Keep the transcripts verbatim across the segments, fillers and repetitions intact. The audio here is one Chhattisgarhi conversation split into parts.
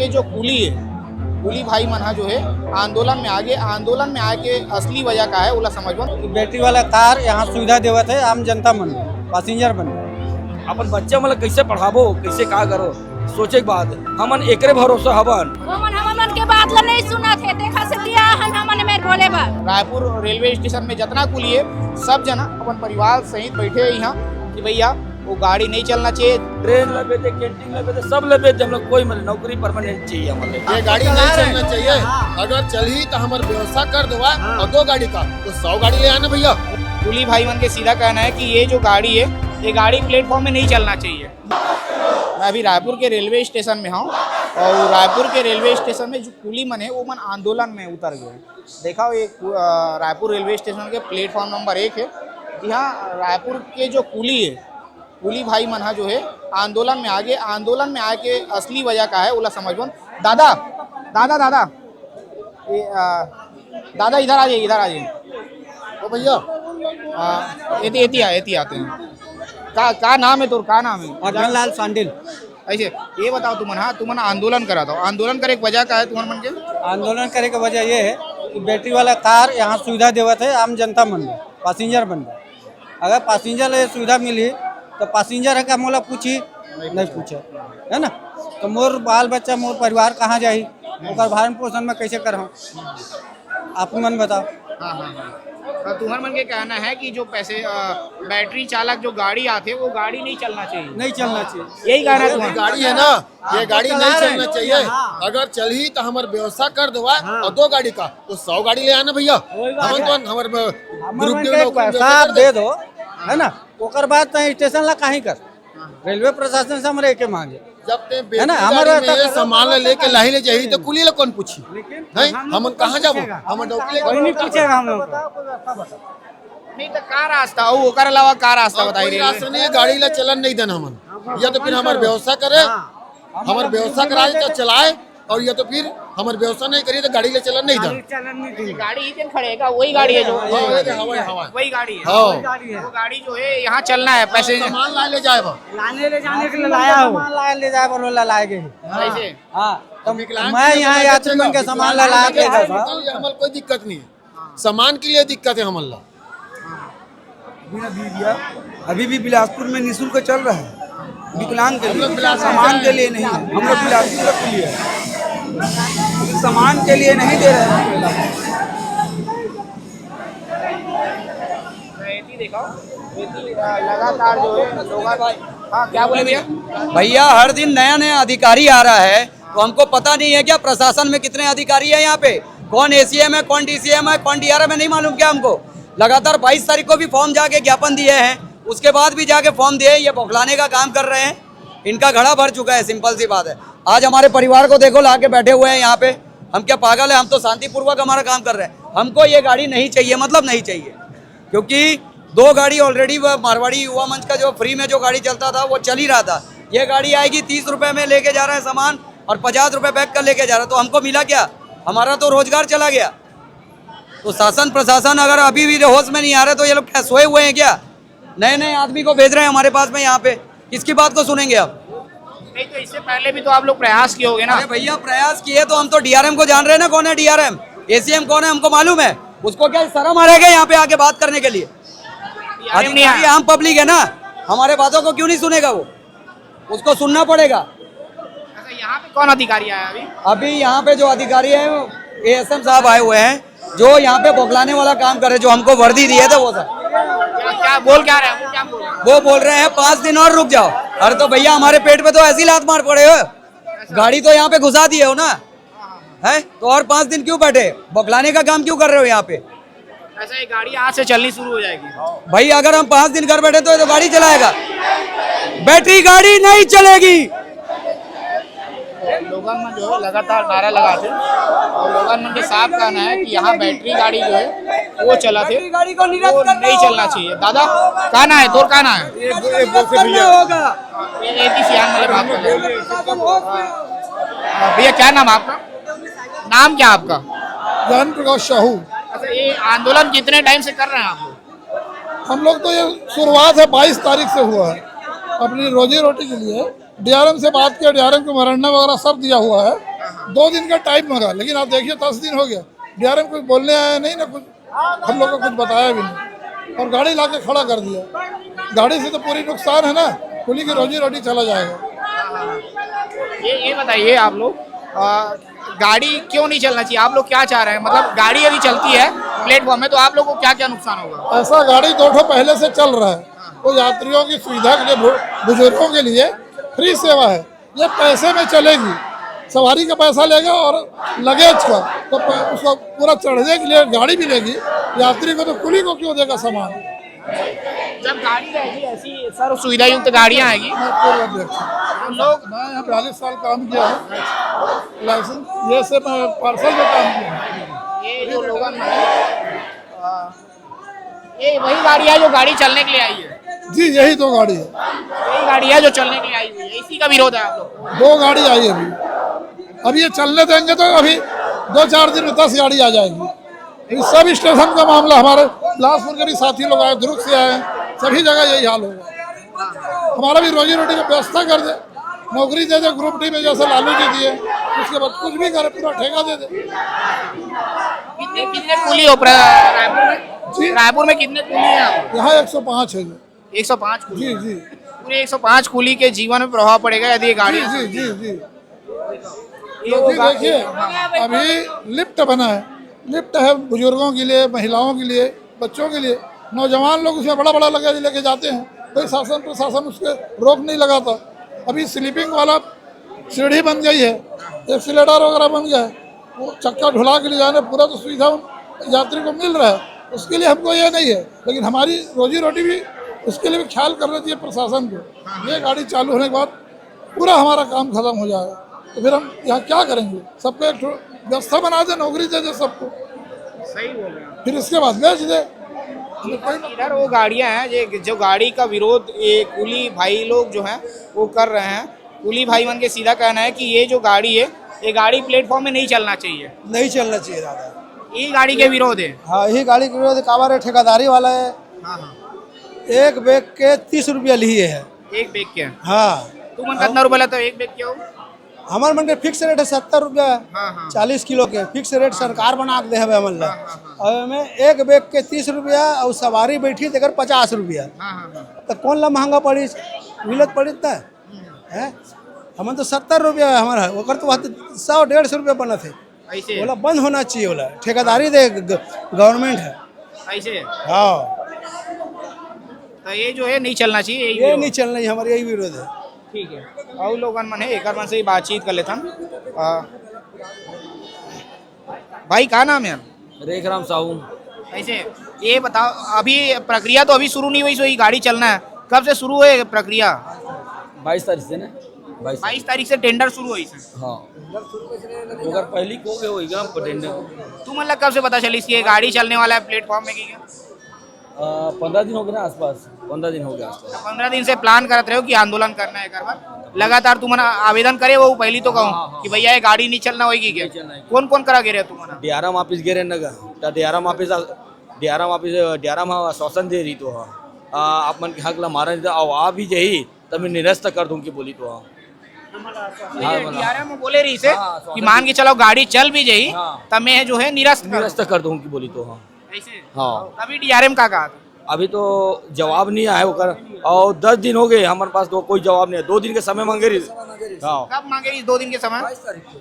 ये जो कुली है, कुली भाई मन हा जो है आंदोलन में आगे, आंदोलन में आए के असली वजह का है, ओला समझबो। बैटरी वाला कार यहाँ सुविधा देवत है आम जनता मन, पैसेंजर मन। अपन बच्चा मन ला कैसे पढ़ाबो, कैसे का करो, सोचे के बाद हमन एकरे भरोसा हवन। ओमन हमन के बात ला नहीं सुनत है, देखा से दिया हन हमन में बोले बर। रायपुर रेलवे स्टेशन में जितना कुली है, सब जना अपन परिवार सहित बैठे हैं यहाँ कि भैया वो गाड़ी नहीं चलना चाहिए। ट्रेन ला बेच दे, कैंटीन ला बेच दे, सब ला बेच दे, हम लोग कोई मतलब नौकरी परमानेंट चाहिए हमारे। ये गाड़ी नहीं चलना चाहिए। अगर चलही तो हमारे व्यवस्था कर देवा। और दो गाड़ी का तो सौ गाड़ी ले आना भैया। कुली भाई मन के सीधा कहना है कि ये जो गाड़ी है, ये गाड़ी प्लेटफॉर्म में नहीं चलना चाहिए। मैं अभी रायपुर के रेलवे स्टेशन में हूँ और रायपुर के रेलवे स्टेशन में जो कुली मन है, वो मन आंदोलन में उतर गए हैं। देखा, ये कु- अ, रायपुर रेलवे स्टेशन के प्लेटफॉर्म नंबर एक है। यहाँ रायपुर के जो कुली है, कुली भाई मन हा जो है आंदोलन में आगे, आंदोलन में आए के असली वजह का है, ओला समझबो। दादा, दादा, दादा, ये, अ, दादा इधर आ जाइए, इधर आ जाइए। ओ भैया, अ, एती, एती आ, एती आते हैं। का, का नाम है तोर, का नाम है? अग्रलाल सांडिल। ऐसे ये बताओ तुमन, हाँ, तुमन आंदोलन करा था, आंदोलन करे के वजह का है तुमन मन के? आंदोलन करे के वजह ये है कि बैटरी वाला कार यहाँ सुविधा देवत है आम जनता मन बर, पैसेंजर मन बर। अगर पैसेंजर ला ये सुविधा मिली तो पैसेंजर है का मोला पूछी? नहीं पूछे, है ना? तो मोर बाल बच्चा, मोर परिवार कहाँ जाही? ओकर भरण पोषण में कैसे करहूँ? आप मन बताओ। हाँ, हाँ, हाँ। तो तुम्हार मन के कहना है कि जो पैसे, अ, बैटरी चालक जो गाड़ी आते, वो गाड़ी नहीं चलना चाहिए। नहीं चलना चाहिए। यही कहना है तुम्हारा? गाड़ी है ना, ये गाड़ी नहीं चलना चाहिए। अगर चलही तो हमारे व्यवस्था कर देवा। और दो गाड़ी का तो सौ गाड़ी ले आना भैया। हम तो हमारे ग्रुप डी नौकरी पैसा आप दे दो, है ना? ओकर बाद तय स्टेशन ला काहे कर? रेलवे प्रशासन से हमरे एके मांगे। जब ते है ना, बेटी हमारा गाड़ी में सामान ला लेके लाही ले जाही तो कुली ला कौन पूछी? लेकिन नहीं, हम हमन कहाँ जाबो? हम डौकी लेके कोई नहीं पूछेगा हम लोग को। नहीं तो का रास्ता हो, ओकर अलावा का रास्ता और बताई कोई रही है? रास्ता नहीं है, गाड़ी ला चलन नहीं देना हमन। या तो फिर हमारे व्यवस्था करे, हमारे व्यवस्था कराए तो चलाए, और या तो फिर हमारे व्यवस्था नहीं करिए तो गाड़ी ले चलन नहीं देना। गाड़ी ही दिन खड़ेगा, वही गाड़ी है जो हाँ, वही, वही, वही, वही। वही गाड़ी है। हाँ। वो गाड़ी जो है यहाँ चलना है, पैसेंजर सामान ला ले जाए बा। लाने ले जाने के लिए लाया हो। सामान ला ले जाए बा, लोला लाए गए। ऐसे? हाँ, तो विकलांग मैं के लिए यहाँ बना के यात्री मन के चलो। सामान ला, ला के विकलांग के लिए जाता। हमारे कोई दिक्कत नहीं है, सामान के लिए दिक्कत है हमारे ला। अभी, अभी भी, अभी भी बिलासपुर में निःशुल्क चल रहा है विकलांग के लिए, सामान के लिए नहीं है। हम लोग बिलासपुर तक के लिए है, सामान के लिए नहीं दे रहे हैं। लगातार जो है लोग, हाँ, क्या बोले भैया? भैया, हर दिन नया नया अधिकारी आ रहा है, तो हमको पता नहीं है क्या प्रशासन में कितने अधिकारी हैं यहाँ पे, कौन एसीएम है, कौन डीसीएम है, कौन डीआरएम है, नहीं मालूम क्या हमको? लगातार बाईस तारीख को भी फॉर्म जाके ज्ञापन दिए हैं, उसके बाद भी जाके फॉर्म दिए, ये बौखलाने का काम कर रहे हैं। इनका घड़ा भर चुका है, सिंपल सी बात है। आज हमारे परिवार को देखो, ला के बैठे हुए हैं यहाँ पे। हम क्या पागल है? हम तो शांतिपूर्वक हमारा काम कर रहे हैं। हमको ये गाड़ी नहीं चाहिए, मतलब नहीं चाहिए, क्योंकि दो गाड़ी ऑलरेडी मारवाड़ी युवा मंच का जो फ्री में जो गाड़ी चलता था वो चल ही रहा था। ये गाड़ी आएगी, तीस रुपए में लेके जा रहा है सामान और पचास रुपए बैग का लेके जा रहा है, तो हमको मिला क्या? हमारा तो रोजगार चला गया। तो शासन प्रशासन अगर अभी भी होश में नहीं आ रहे तो ये लोग क्या सोए हुए हैं क्या? नए नए आदमी को भेज रहे हैं हमारे पास में यहाँ पे, किसकी बात को सुनेंगे आप? नहीं, तो इससे पहले भी तो आप लोग प्रयास किए होंगे ना। अरे भैया, प्रयास किए तो हम तो डीआरएम को जान रहे हैं ना, कौन है डीआरएम, एसीएम कौन है हमको मालूम है। उसको क्या शर्म आ रहा है क्या यहाँ पे आके बात करने के लिए? DRM नहीं आया। अधिकारी आम पब्लिक है ना, हमारे बातों को क्यों नहीं सुनेगा वो? उसको सुनना पड़ेगा। अच्छा, यहाँ पे कौन अधिकारी आया अभी? अभी यहाँ पे जो अधिकारी है, एएसएम साहब आए हुए हैं, जो यहाँ पे बौखलाने वाला काम करे, जो हमको वर्दी दिए थे वो सर। क्या, क्या बोल क्या रहे हैं? वो क्या बोल रहे हैं? वो बोल रहे हैं, "पाँच दिन और रुक जाओ।" अरे तो भैया, हमारे पेट पे तो ऐसी लात मार पड़े हो, गाड़ी तो यहाँ पे घुसा दिए हो ना, है? तो और पाँच दिन क्यों बैठे, बौखलाने का काम क्यों कर रहे हो यहाँ पे? ऐसा ये गाड़ी आज से चलनी शुरू हो जाएगी। भाई, अगर हम पाँच दिन घर बैठे तो ये तो गाड़ी चलाएगा, बैटरी गाड़ी नहीं चलेगी। लोगन मन जो है लगातार नारा लगाथे और लोगन मन के साफ कहना है कि यहाँ बैटरी गाड़ी जो है वो चलथे, बैटरी गाड़ी को निरस्त वो कर नहीं दो। चलना चाहिए। दादा, का नाम है तोर, का नाम है? ये दो, ये दो से भैया। ये, ये किसी आम वाले बात कर रहे हैं। हाँ, भैया, क्या नाम आपका? नाम क्या आपका? ज्ञान प्रकाश साहू। अच्छा, ये आंदोलन कितने टाइम से कर रहे हैं आप लोग? हम लोग तो ये शुरुआत है, बाईस तारीख से हुआ है। अपनी रोजी रोटी के लिए डीआरएम से बात किया, डीआरएम को मेमोरेंडम वगैरह सब दिया हुआ है। दो दिन का टाइम मांगा, लेकिन आप देखिए, दस दिन हो गया, डीआरएम कुछ बोलने आया नहीं ना, कुछ हम लोग को कुछ बताया भी नहीं, और गाड़ी लाके खड़ा कर दिया। गाड़ी से तो पूरी नुकसान है ना, कुली की रोजी रोटी चला जाएगा। ये ये बताइए आप लोग, अ, गाड़ी क्यों नहीं चलना चाहिए? आप लोग क्या चाह रहे हैं? मतलब, गाड़ी अभी चलती है प्लेटफॉर्म में, तो आप लोग को क्या क्या नुकसान होगा? ऐसा गाड़ी दो ठो पहले से चल रहा है, वो यात्रियों की सुविधा के लिए, बु- बुजुर्गों के लिए फ्री सेवा है, ये पैसे में चलेगी। सवारी का पैसा लेगा और लगेज का, तो प- उसको पूरा चढ़ने के लिए गाड़ी भी लेगी। यात्री को तो कुली को क्यों देगा सामान? जब गाड़ी रहेगी, ऐसी सर्व सुविधा युक्त गाड़ियां आएगी, मैं पूर्व अध्यक्ष हूँ। तो लोग मैं यहाँ बयालीस साल काम किया है, लाइसेंस ये से मैं पार्सल में काम किया है। ये जो लोगन है, अ, ये वही गाड़ी है जो गाड़ी चलने के लिए आई है। जी, यही दो गाड़ी है। यही गाड़ी है जो चलने के लिए आई हुई है, इसी का विरोध है आप लोग। दो गाड़ी आई अभी। अब ये चलने देंगे तो अभी दो चार दिन में दस गाड़ी आ जाएगी। ये सब स्टेशन का मामला, हमारे बिलासपुर के भी साथी लोग आए, दुर्ग से आए, सभी जगह यही हाल होगा। हमारा भी रोजी रोटी की व्यवस्था कर दे, नौकरी दे दे, ग्रुप डी में जैसे लालू जी दिए, उसके बाद कुछ भी करे, पूरा ठेका दे दे। कितने कितने कुली हो प्र- रायपुर में? जी। रायपुर में कितने कुली हैं? यहाँ एक सौ पाँच है जी। एक सौ पाँच कुली। जी जी पूरे एक सौ पाँच कुली के जीवन में प्रभाव पड़ेगा यदि ये गाड़ी जी जी जी जी। ये क्योंकि होगा- देखिए, अभी लिफ्ट बना है, लिफ्ट है बुजुर्गों के लिए, महिलाओं के लिए, बच्चों के लिए। नौजवान लोग उसमें बड़ा बड़ा लगेज लेके जाते हैं, कोई शासन प्रशासन उसके रोक नहीं लगाता। अभी स्लीपिंग वाला सीढ़ी बन गई है, एक्सीलेटर वगैरह बन गया है, वो चक्का ढुला के ले जाने पूरा तो सुविधा उन यात्री को मिल रहा है, उसके लिए हमको ये नहीं है। लेकिन हमारी रोजी रोटी भी, उसके लिए भी ख्याल करना चाहिए प्रशासन को। ये गाड़ी चालू होने के बाद पूरा हमारा काम खत्म हो जाएगा, तो फिर हम यहाँ क्या करेंगे? सबको एक ठो व्यवस्था बना दे, नौकरी दे दे सबको, सही बोल रहे हैं। फिर इसके बाद बेच दे। हमें कोई इधर वो गाड़ियां हैं, ये जो गाड़ी का विरोध ये कुली भाई लोग जो हैं वो कर रहे हैं। कुली भाई मन के सीधा कहना है कि ये जो गाड़ी है, ये गाड़ी प्लेटफॉर्म में नहीं चलना चाहिए। नहीं चलना चाहिए दादा। ये गाड़ी के विरोध है। हाँ, यही गाड़ी के विरोध काबर है, ठेकेदारी वाला है। हाँ हाँ। एक बैग के तीस रुपया लिए है। एक बैग के। हाँ, तुमन कितना रुपया लेता हो एक बैग के हो? हमारे मन के फिक्स रेट है सत्तर रुपया। हाँ हाँ। चालीस किलो के फिक्स रेट सरकार बना के दे हवे हमन ला। हाँ, हाँ, और में एक बैग के तीस रुपया और सवारी बैठी तेकर पचास रुपया। हाँ हाँ हाँ। तो कौन ला महंगा पड़ी? मिलत पड़ी त है। हमन तो सत्तर रुपया है हमारा, ओकर तो वहाँ तो सौ डेढ़ सौ रुपया बनत है। ऐसे ओला बंद होना चाहिए, ओला ठेकेदारी दे गवर्नमेंट है। ऐसे। हाँ, तो ये जो है नहीं चलना चाहिए, यही ये विरोध। नहीं चलना ही, हमारा यही विरोध है। ठीक है, और लोगन मन है, एक मन से ही बातचीत कर लेथन। आ, भाई, का नाम है? रेखराम साहू। ऐसे, ये बताओ, अभी प्रक्रिया तो अभी शुरू नहीं हुई, सो ये गाड़ी चलना है, कब से शुरू है प्रक्रिया? बाईस तारीख से ना? बाईस। बाईस तारीख से टेंडर शुरू हुई सर। हाँ, ओकर पहली को के होई गा टेंडर। तुमन ला कब से पता चलिस कि ये गाड़ी चलने वाला है प्लेटफॉर्म में की क्या? पंद्रह दिन हो गए ना आसपास, पंद्रह दिन हो गया आसपास। पंद्रह दिन से प्लान करत रहे हो कि आंदोलन करना है, कर लगातार तुमन आवेदन करे हो पहली तो कहूँ कि भैया ये गाड़ी नहीं चलना होगी क्या? कौन कौन करा गे रहे हो तुमन? डीआरएम ऑफिस गे रहे नगर, DRM office, DRM office, DRM हा आश्वासन दे रही तो हा, आ, आप मन के हक ला मारा नहीं था, अब आ भी जाही तब मैं निरस्त कर दूं कि बोली तो हा। हाँ, बोला। डीआरएम बोले रही से हाँ, कि मान के चलो गाड़ी चल भी जाई, हाँ। तब मैं जो है निरस्त कर निरस्त कर दूं कि बोली तो हा। ऐसे। हाँ। अभी डीआरएम का कहा था? अभी तो जवाब नहीं आया ओकर, और दस दिन हो गए हमारे पास तो कोई जवाब नहीं है। दो दिन के समय मांगे रही। हाँ, कब मांगे रही दो दिन के समय?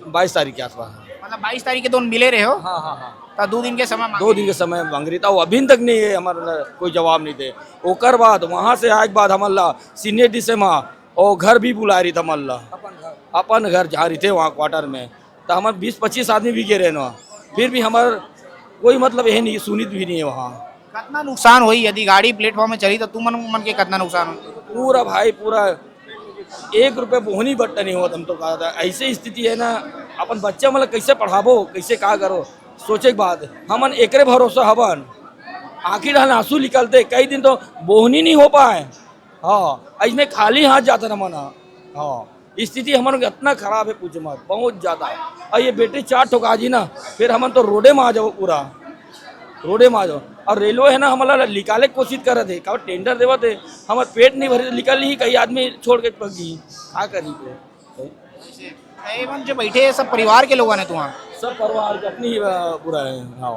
बाईस तारीख के आसपास। मतलब बाईस तारीख के तो मिले रहे हो, हाँ हाँ हाँ। तो दो दिन के समय मांगे। दो दिन के समय मांग रही था, वो अभी तक नहीं है हमारे, कोई जवाब नहीं दे। ओकर बाद वहाँ से आए के बाद हमारे ला सीनियर डीएम और घर भी बुला रही था हमारे ला, अपन घर जहाँ रही थे वहाँ क्वार्टर में, तो हमारे बीस पच्चीस आदमी भी गे रहे ना, फिर भी हमारे कोई मतलब यही नहीं, सुनित भी नहीं है वहाँ। कितना नुकसान हुई यदि गाड़ी प्लेटफॉर्म में चली तो तुमन मन के कितना नुकसान हुई? पूरा भाई पूरा एक रुपये बोहनी बट्टा नहीं होत, हम तो कहा था। ऐसी स्थिति है ना, अपन बच्चा मतलब कैसे पढ़ाबो, कैसे का करो, सोचे के बाद हमन एकरे भरोसा हवन। आखिर हन आंसू निकलते, कई दिन तो बोहनी नहीं हो पाए। हाँ, इसमें खाली हाथ जाता ना मना। हाँ, स्थिति हमारे इतना खराब है, पूछो मत, बहुत ज्यादा। और ये बैटरी चार ठोका जी ना, फिर हमन तो रोडे में आ जाओ पूरा, रोडे में आ जाओ। और रेलवे है ना, हमारा निकाले के कोशिश करत है, का टेंडर देवत है, हमार पेट नहीं भरे, निकल ही कई आदमी छोड़ के पक गई, का करी तो? ए मन जो बैठे हे, सब परिवार के लोगन हे तुंहर? सब परिवार के अपनी ही, अ, पूरा है। हाँ।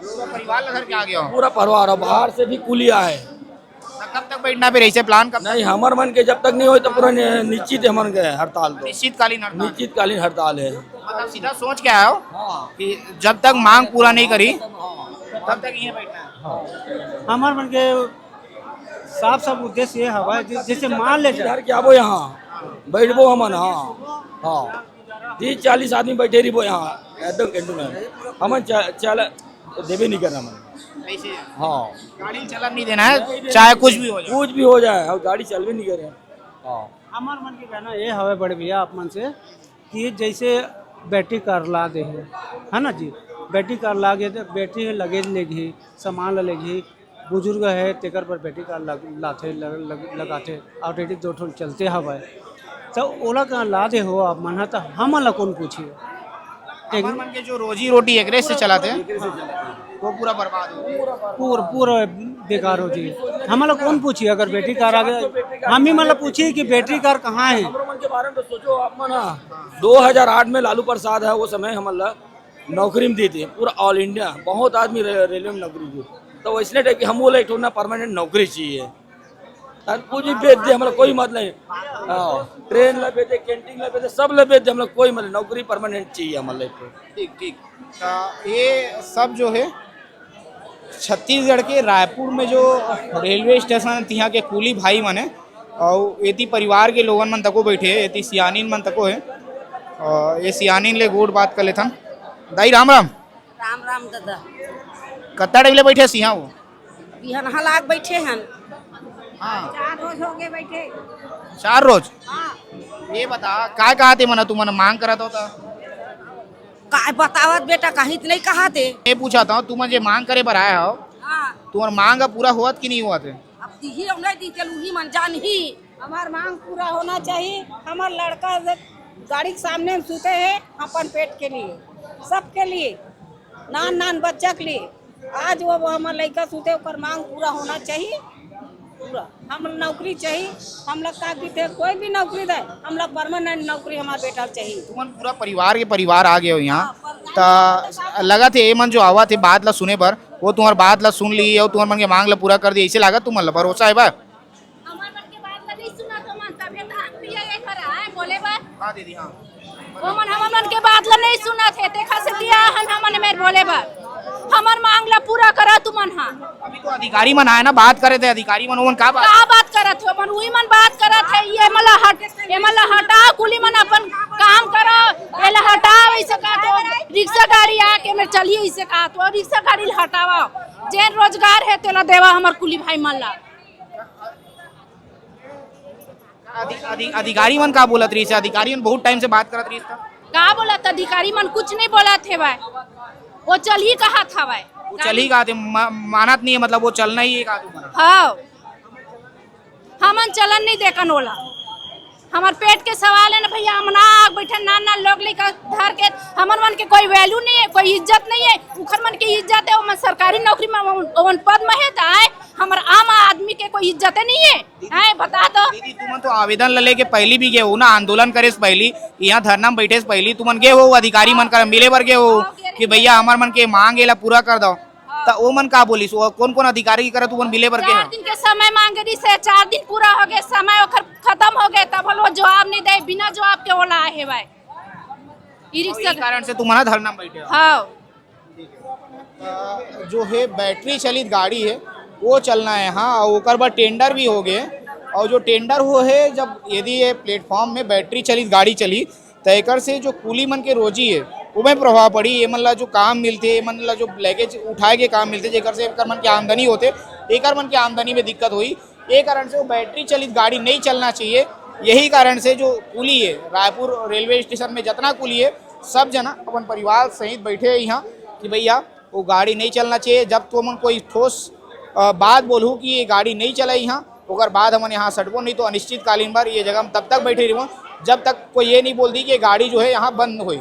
पूरा परिवार ला धर के आ गया हो? पूरा परिवार, और बाहर से भी कुली आए। तो कब तक बैठना फिर, ऐसे plan कब तक? नहीं, हमर मन के जब तक नहीं होय, तो पूरा नि-, निश्चित है हमन के हड़ताल तो। निश्चितकालीन हड़ताल? निश्चितकालीन हड़ताल है। मतलब सीधा सोच के आए हो हाँ। कि जब तक मांग पूरा नहीं करी, तब तक यहीं बैठना है। हमर मन के साफ साफ उद्देश्य ये हवय, जि-, जैसे मान ले जाए। घर के आबो यहाँ, बैठबो हमन, हाँ, हाँ। तीस चालीस आदमी बैठे रहिबो यहाँ, एकदम कैंटोनमेंट। हमन च-, चल देबे नहीं करना हमन। ऐसे हाँ। गाड़ी चलन नहीं देना है, चाहे कुछ भी हो जाए। कुछ भी हो जाए, हम गाड़ी चलबे नहीं करे। हाँ। हमर मन के कहना ये हवय बड़े भैया आप मन से कि जैसे बैटरी कार ला दे हे, है ना जी, बैटरी कार ला गे तो बैटरी लगेज लेगही, सामान ला लेगही, बुजुर्ग हे तेकर बर बैटरी कार लग, लाथे, लग, लग, लगाथे, ऑलरेडी दो ठन चलते हवय, तो ओला कहाँ ला दे हो आप मन ह, तो हमन ला कौन पूछिए? हमर मन के जो रोजी रोटी एकरे से चलत हे, वो पूरा बर्बाद हो गया। पूरा, पूरा बेकार हो जी। हमन ला कौन पूछिए अगर बैटरी कार आ गया? हम ही मन ला पूछिए कि बैटरी कार कहाँ है? हमरो मन के बारे में तो सोचो आप मन ह। दो हज़ार आठ में लालू प्रसाद है, वो समय हमन ला नौकरी में देते हैं, पूरा ऑल इंडिया बहुत आदमी रे-, रेलवे में नौकरी की। तो वैसने टाइप की हम बोले, एक ठो ना परमानेंट नौकरी चाहिए। और कुछ भी बेच दे, हमारा कोई मत नहीं। हाँ, ट्रेन ला बेच दे, कैंटीन ला बेच दे, सब ला बेच दे, हमारा कोई मत नहीं। नौकरी परमानेंट चाहिए हमारे लाइफ को। ठीक, ठीक। तो ये सब जो है छत्तीसगढ़ के रायपुर में जो रेलवे स्टेशन है, तिहाँ के कुली भाई मन हे, अउ एती परिवार के लोगन मन तको बैठे हे, एती सियानिन मन तको हे। अ, ये सियानिन ले गोठ बात कर लेथन। दाई राम राम। राम राम दादा। कत्ता टाइम ले बैठे सिहा वो? बिहनहा लाग बैठे हन। हाँ। चार रोज हो गए बैठे। चार रोज? हाँ। ये बता, काय कहा थे मना, तुमन मांग करत हो त? काय बतावत बेटा, कहीं त नहीं कहा थे। ये पूछा था, तुमन जे मांग करे बर आए हो, हाँ। तुम्हार मांग अब पूरा होवत कि नहीं होवत हे? अब दिही हम नहीं दी, चल उही मन जानही। हमार मांग पूरा होना चाहिए। हमार लड़का गाड़ी के सामने में सूते हैं अपन पेट के लिए, सबके लिए, नान नान बच्चा के लिए। आज वो, वो हमार लड़का सूते, ओकर मांग पूरा होना चाहिए। पूरा हम नौकरी चाहिए, हम लोग का कहते हैं, कोई भी नौकरी दे, हम लोग परमानेंट नौकरी हमार बेटा चाहिए। तुमन पूरा परिवार के परिवार आ गए हो यहाँ, हाँ, त लगत हे, ये मन जो आवत हे बात ला सुने बर, वो तुम्हार बात ला सुन ली और तुम्हार मन के मांग ला पूरा कर दी, ऐसे लागत तुमन ला भरोसा है बा? हमर मन के बात ला नहीं सुनत हो मन, तभे तो हम पिया ये घर आए बोले बर। हाँ दीदी, हाँ। वो मन हमर मन के बात ला नहीं सुनत हे, तेखा से दिया हन हमन मेर बोले बर। हमर मांग ला पूरा करा तुमन हा। अभी तो अधिकारी मन आए ना, बात करे थे अधिकारी मन, वो मन का बात? का बात करत हो मन? उही मन बात करत हे, ये मन ला हट, ये मन ला हटाओ, कुली मन अपन काम करो, ये ला हटाओ, ऐसे कहा तो रिक्शा गाड़ी आके मेर चलिए, ऐसे कहा तो रिक्शा गाड़ी ला हटाओ, जेन रोजगार हे तेला देवा हमर कुली भाई मन ला। अधि-, अधि-, अधिकारी मन का बोलत रहिस हे? अधिकारी मन बहुत टाइम से बात करत रहिस त। का बोलत अधिकारी मन? कुछ नहीं बोलत हे भाई, वो चलही कहत हवय। वो चलही कहत हे, मा-, मानत नहीं है, मतलब वो चलना ही है कहत हे। हाँ, हमन चलन नहीं देखन ओला। हमर पेट के सवाल है ना भैया, हम ना आग बैठे ना ना लोग लेकर धर के, हमन मन के कोई वैल्यू नहीं है, कोई इज्जत नहीं है। उखर मन के इज्जत है, ओमन सरकारी नौकरी में ओमन, ओमन पद में है, त आए हमर आम आदमी के कोई इज्जत नहीं है। आए बता दो। दीदी, तुमन तो आवेदन ला लेके पहली भी गए हो ना, आंदोलन करे से पहली, यहाँ धरना में बैठे से पहली तुमन गए हो, अधिकारी मन कर मिले बर गए हो कि भैया हमर मन के मांग एला पूरा कर दो, त ओमन का बोलिस? वो कौन कौन अधिकारी के करा तुमन मिले बर गए चार हो? दिन के समय मांगे रहिस हे, चार दिन पूरा हो गए, समय ओखर खत्म हो गए, तब वो जवाब नहीं दे, बिना जवाब के ओला आए हे भाई। ई और रिक्शा यही कारण से तुमन धरना में बैठे हो? हाँ। अ, जो है बैटरी चलित गाड़ी है वो चलना है, हाँ, और ओकर बाद टेंडर भी हो गए। और जो टेंडर हो है, जब यदि ये प्लेटफॉर्म में बैटरी चलित गाड़ी चली तो एकर से जो कुली मन के रोजी है ओमे प्रभाव पड़ी। ये मन ला जो काम मिलते, ये मन ला जो लगेज उठाए के काम मिलते, जेकर से एकर मन के आमदनी होते, एकर मन के आमदनी में दिक्कत हुई। ये कारण से वो बैटरी चलित गाड़ी नहीं चलना चाहिए। यही कारण से जो कुली है रायपुर रेलवे स्टेशन में जितना कुली है सब जना अपन परिवार सहित बैठे हैं यहाँ कि भैया वो गाड़ी नहीं चलना चाहिए। जब तुमन कोई ठोस, अ, बात बोलहू कि ये गाड़ी नहीं चले यहाँ, ओकर बाद हमन यहाँ सटबो, नहीं तो अनिश्चितकालीन बर ये जगह हम तब तक बैठे रहबो जब तक कोई ये नहीं बोल दी कि ये गाड़ी जो है यहाँ बंद होई।